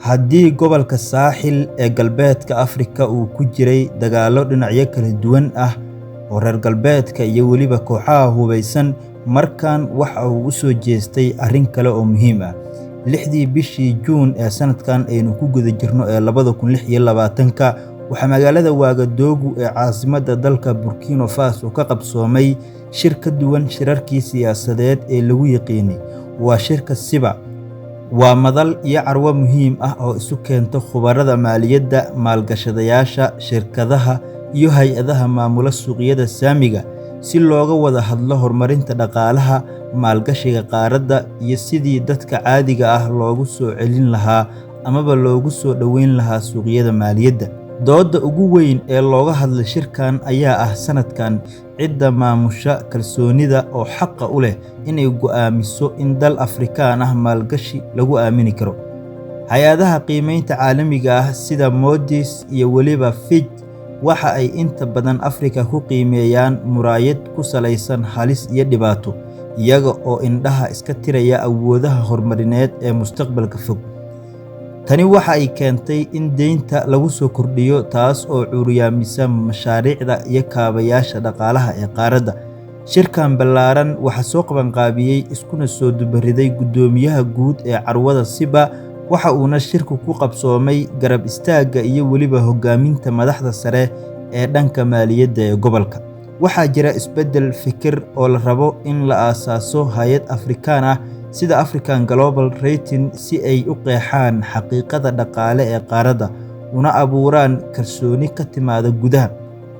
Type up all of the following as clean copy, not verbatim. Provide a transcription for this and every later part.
Haddii gobolka Saaxil ee Galbeedka Afrika uu ku jiray dagaallo dhinacyo kala duwan ah oo reer galbeedka iyo weliba kooxaha hubeysan, markan waxa uu u soo jeestay arrin kale oo muhiim ah. 6dii bishii Juun ee sanadkan aynu ku guda jirno ee 2026-ka, waxaa magaalada Ouagadougou ee caasimadda dalka Burkina Faso ka qabsoomay shir ka duwan shirarkii siyaasadeed ee lagu yiqiinay. Waa shirka SIBA. Waa madal iyo carwo muhiim ah oo isu keenta khubarada maaliyadda, maalgashadayaasha, shirkadaha iyo hay'adaha maamula suuqyada saamiga si looga wada hadlo horumarinta dhaqaalaha, maalgashiga qaaradda, iyo sidii dadka caadiga ah loogu soo celin lahaa amaba loogu soo dhoweyn lahaa suuqyada maaliyadda. Doodda ugu weyn ee looga hadlay shirkan ayaa ah sanadkan cidda maamusha kalsoonida oo xaqa u leh inay go'aamiso in dal Afrikaan ah maalgashi lagu aamini karo. Hay'adaha qiimeynta caalamiga ah sida Moody's iyo weliba Fitch waxa ay inta badan Afrika ku qiimeeyaan muraayad ku salaysan halis iyo dhibaato, iyaga oo indhaha iska tiraya awoodaha horumarineed ee mustaqbalka fog. Tani waxa ay keentay in deynta lagu soo kordhiyo, taas oo curyaamisa mashaariicda iyo kaabayaasha dhaqaalaha ee qaaradda. Shirkan ballaaran waxaa soo qabanqaabiyey iskuna soo dubariday guddoomiyaha guud ee carwada SIBA, waxa uuna shirku ku qabsoomay garab istaagga iyo weliba hoggaaminta madaxda sare ee dhanka maaliyadda ee gobolka. Waxaa jira isbeddel fikir oo la rabo in la aasaaso hay'ad Afrikaan ah sida African Global Rating si ay u qeexaan xaqiiqada dhaqaale ee qaaradda, una abuuraan kalsooni ka timaada gudaha.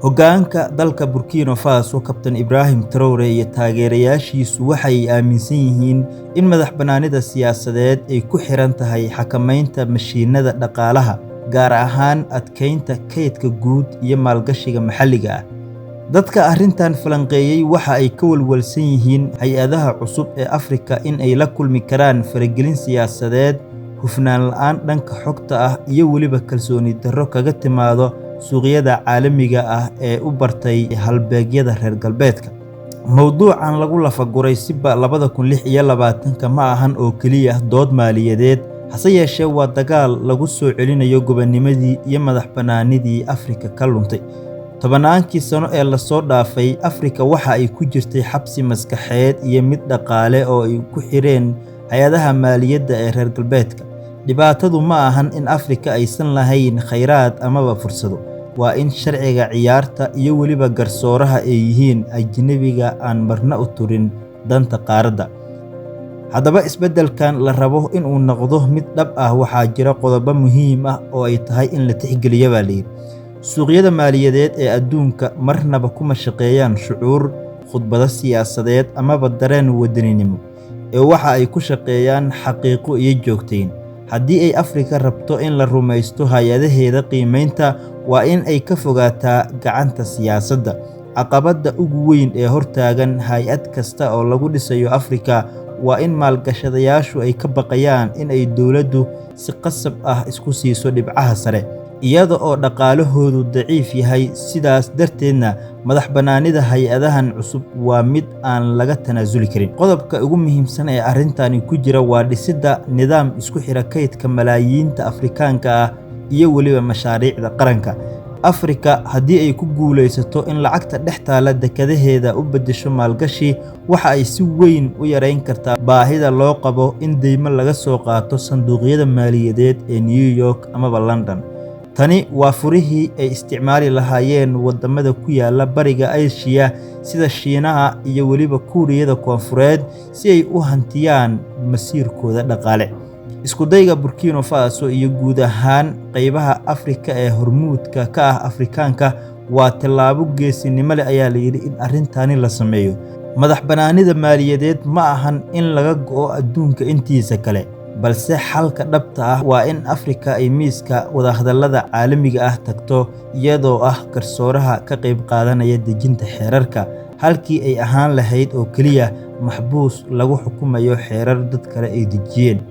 Hoggaanka dalka Burkina Faso, Kabtan Ibrahim Traore iyo taageerayaashiisu waxa ay aaminsan yihiin in madax-bannaanida siyaasadeed ay ku xiran tahay xakamaynta mashiinnada dhaqaalaha, gaar ahaan adkeynta kaydka guud iyo maalgashiga maxalliga ah. Dadka arrintan falanqeeyay waxa ay ka walwalsan yihiin hay'adaha cusub ee Afrika in ay la kulmi karaan faragelin siyaasadeed, hufnaan la'aan dhanka xogta ah iyo weliba kalsooni darro kaga timaada suuqyada caalamiga ah ee u bartay halbeegyada reer galbeedka. Mowduucan lagu lafa-guray SIBA 2026-ka ma ahan oo keliya dood maaliyadeed, hase yeeshee waa dagaal lagu soo celinayo gobonnimadii iyo madax-bannaanidii Afrika ka luntay. Tobannaankii sano ee la soo dhaafay, Afrika waxa ay ku jirtay xabsi maskaxeed iyo mid dhaqaale oo ay ku xireen hay'adaha maaliyadda ee reer galbeedka. Dhibaatadu ma ahan in Afrika aysan lahayn kheyraad amaba fursado, waa in sharciga ciyaarta iyo weliba garsooraha ay yihiin ajnabiga aan marna u turin danta qaaradda. Haddaba, isbeddelkan la rabo in uu noqdo mid dhab ah, waxaa jira qodobo muhiim ah oo ay tahay in la tixgeliyo baa layidhi. Suuqyada maaliyadeed ee adduunka marnaba kuma shaqeeyaan shucuur, khudbado siyaasadeed amaba dareen wadaninimo, ee waxa ay ku shaqeeyaan xaqiiqo iyo joogteyn. Haddii ay Afrika rabto in la rumaysto hay'adaheeda qiimeynta, waa in ay ka fogaataa gacanta siyaasadda. Caqabadda ugu weyn ee hortaagan hay'ad kasta oo lagu dhisayo Afrika waa in maalgashadayaashu ay ka baqayaan in ay dowladdu si qasab ah isku siiso dhibcaha sare, iyada oo dhaqaalahoodu daciif yahay. Sidaas darteedna madax-bannaanida hay'adahan cusub waa mid aan laga tanaasuli karin. Qodobka ugu muhiimsan ee arrintani ku jira waa dhisidda nidaam isku xira kaydka malaayiinta Afrikaanka ah iyo weliba mashaariicda qaranka. Afrika haddii ay ku guuleysato in lacagta dhex taalla dekedaheeda u beddesho maalgashi, waxa ay si weyn u yareyn kartaa baahida loo qabo in deymo laga soo qaato sanduuqyada maaliyadeed ee New York amaba London. Tani waa furihii ay isticmaali lahaayeen waddamada ku yaala Bariga Aasiya sida Shiinaha iyo weliba Kuuriyada Koonfureed si ay u hantiyaan masiirkooda dhaqaale. Isku dayga Burkina Faso iyo guud ahaan qaybaha Afrika ee hormuudka ka ah Afrikaanka waa tallaabo geesinimo leh ayaa la yidhi in arrintani la sameeyo. Madax-bannaanida maaliyadeed ma ahan in laga go'o adduunka intiisa kale, balse xalka dhabta ah waa in Afrika ay miiska wadahadallada caalamiga ah tagto iyadoo ah garsooraha ka qayb qaadanaya dejinta xeerarka, halkii ay ahaan lahayd oo keliya maxbuus lagu xukumayo xeerar dad kale ay dejiyeen.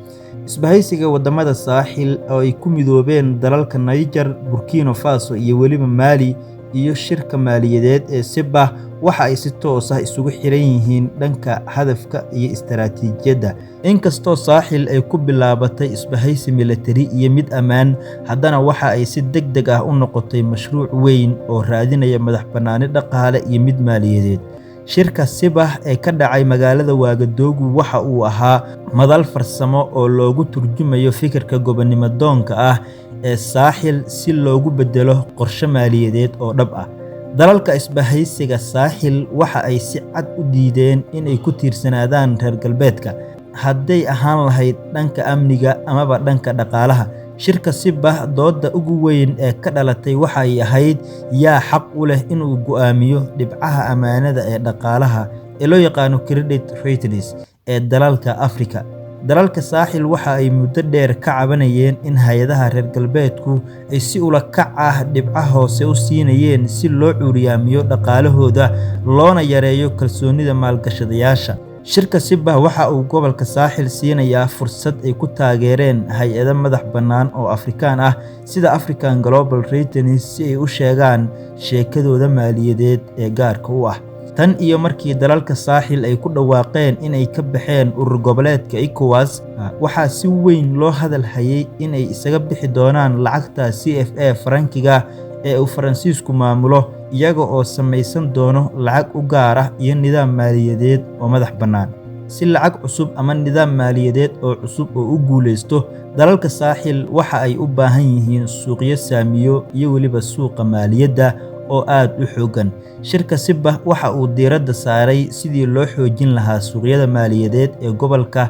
Isbahaysiga waddamada Saaxil oo ay ku midoobeen dalalka Niger, Burkina Faso iyo weliba Mali iyo shirka maaliyadeed ee Sibah waxa ay si toos ah isugu xiran yihiin dhanka hadafka iyo istaraatiijiyadda. Inkastoo Saaxil ay ku bilaabatay isbahaysi militari iyo mid ammaan, haddana waxa ay si degdeg ah u noqotay mashruuc weyn oo raadinaya madax-bannaani dhaqaale iyo mid maaliyadeed. Shirka Sibah ee ka dhacay magaalada Waagadogu waxa uu ahaa madal farsamo oo loogu turjumayo fikirka gobonimo-doonka ah ee Saaxil si loogu beddelo qorshe maaliyadeed oo dhab ah. Dalalka isbahaysiga Saaxil waxa ay si cad u diideen inay ku tiirsanaadaan reer galbeedka, hadday ahaan lahayd dhanka amniga amaba dhanka dhaqaalaha. Shirka Sibah doodda ugu weyn ee ka dhalatay waxa ay ahayd yaa xaq u leh inuu go'aamiyo dhibcaha ammaanada ee dhaqaalaha ee loo yaqaan credit ratings ee dalalka Afrika. Dalalka Saaxil waxa ay muddo dheer ka cabanayeen in hay'adaha reer galbeedku ay si ula kac ah dhibco hoose u siinayeen si loo curyaamiyo dhaqaalahooda loona yareeyo kalsoonida maalgashadayaasha. Shirka Sibah waxa uu gobolka Saaxil siinayaa fursad ay ku taageereen hay'ado madax bannaan oo Afrikaan ah sida African Global Ratings si ay u sheegaan sheekadooda maaliyadeed ee gaarka u ah. Tan iyo markii dalalka Saaxil ay ku dhawaaqeen inay ka baxeen urur goboleedka ECOWAS, waxaa si weyn loo hadal hayay in ay isaga bixi doonaan lacagta CFA Farankiga ee uu Faransiisku maamulo, iyaga oo samaysan doono lacag u gaar ah iyo nidaam maaliyadeed oo madax bannaan. Si lacag cusub ama nidaam maaliyadeed oo cusub oo u guuleysto, dalalka Saaxil waxa ay u baahan yihiin suuqyo saamiyo iyo weliba suuqa maaliyadda oo aad u xooggan. Shirka Sibah waxa uu diiradda saaray sidii loo xoojin lahaa suuqyada maaliyadeed ee gobolka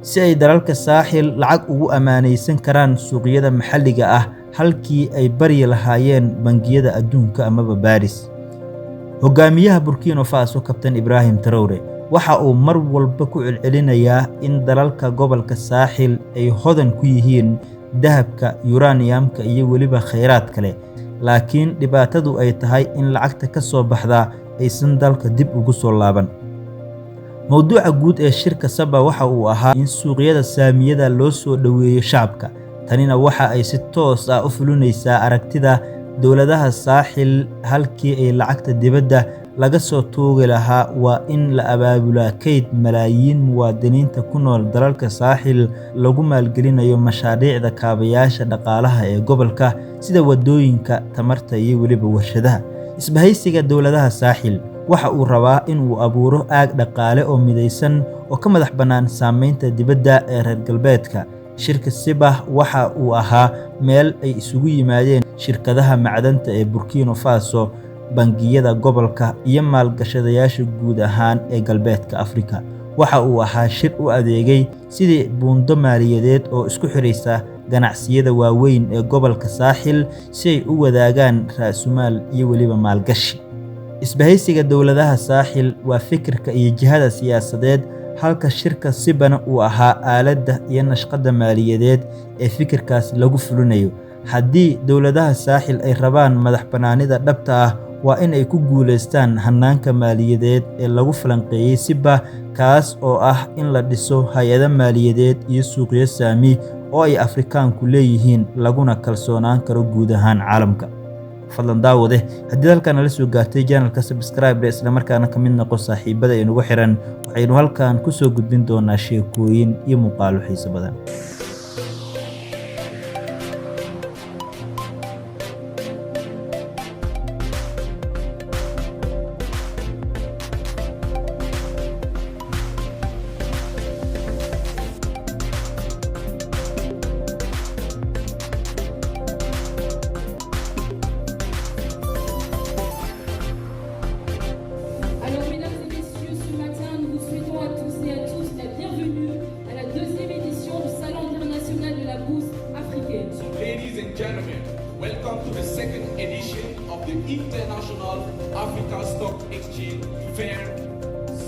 si ay dalalka Saaxil lacag ugu ammaaneysan karaan suuqyada maxalliga ah halkii ay baryi lahaayeen bangiyada adduunka amaba Paris. Hogaamiyaha Burkina Faso, Kabtan Ibrahim Traore, waxa uu mar walba ku celcelinayaa in dalalka gobolka Saaxil ay hodan ku yihiin dahabka, uranium-ka iyo weliba kheyraad kale, laakiin dhibaatadu ay tahay in lacagta ka soo baxda aysan dalka dib ugu soo laaban. Mowduuca guud ee shirka Saba waxa uu ahaa in suuqyada saamiyada loo soo dhoweeyo shacabka. Tanina waxa ay si toos ah u fulinaysaa aragtida dowladaha Saaxil halkii ay lacagta dibadda laga soo tuugi lahaa waa in la abaabulaa kayd malaayiin muwaadiniinta ku nool dalalka Saaxil lagu maalgelinayo mashaariicda kaabayaasha dhaqaalaha ee gobolka sida waddooyinka, tamarta iyo weliba warshadaha. Isbahaysiga dowladaha Saaxil waxa uu rabaa in uu abuuro aag dhaqaale oo midaysan oo ka madax bannaan saameynta dibadda ee reer galbeedka. Shirka Sibah waxa uu ahaa meel ay isugu yimaadeen shirkadaha macdanta ee Burkina Faso, bangiyada gobolka iyo maalgashadayaasha guud ahaan ee galbeedka Afrika. Waxa uu ahaa shir u adeegay sidii buundo maaliyadeed oo isku xiraysa ganacsiyada waaweyn ee gobolka Saaxil si ay u wadaagaan raasumaal iyo weliba maalgashi. Isbahaysiga dowladaha Saaxil waa fikirka iyo jihada siyaasadeed, halka shirka Sibana uu ahaa aaladda iyo nashqadda maaliyadeed ee fikirkaas lagu fulinayo. Haddii dowladaha Saaxil ay rabaan madax-bannaanida dhabta ah, waa in ay ku guuleystaan hannaanka maaliyadeed ee lagu falanqeeyay Sibah, kaas oo ah in la dhiso hay'ado maaliyadeed iyo suuqyo saami oo ay Afrikaanku leeyihiin laguna kalsoonaan karo guud ahaan caalamka. Fadlan daawade, haddii halkan nala soo gaartay, channelka subscribe isla markaana ka mid noqo saaxiibada inugu xiran. Waxaynu halkan ku soo gudbin doonaa sheekooyin iyo muuqaalo xiiso badan. Alors, mesdames et messieurs, ce matin, nous vous souhaitons à tous et à toutes la bienvenue à la deuxième édition du Salon international de la bourse africaine. So, ladies and gentlemen, welcome to the second edition of the International Africa Stock Exchange Fair,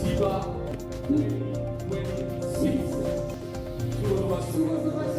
SIBA 2026. Sous ovation. Sous vos ovations.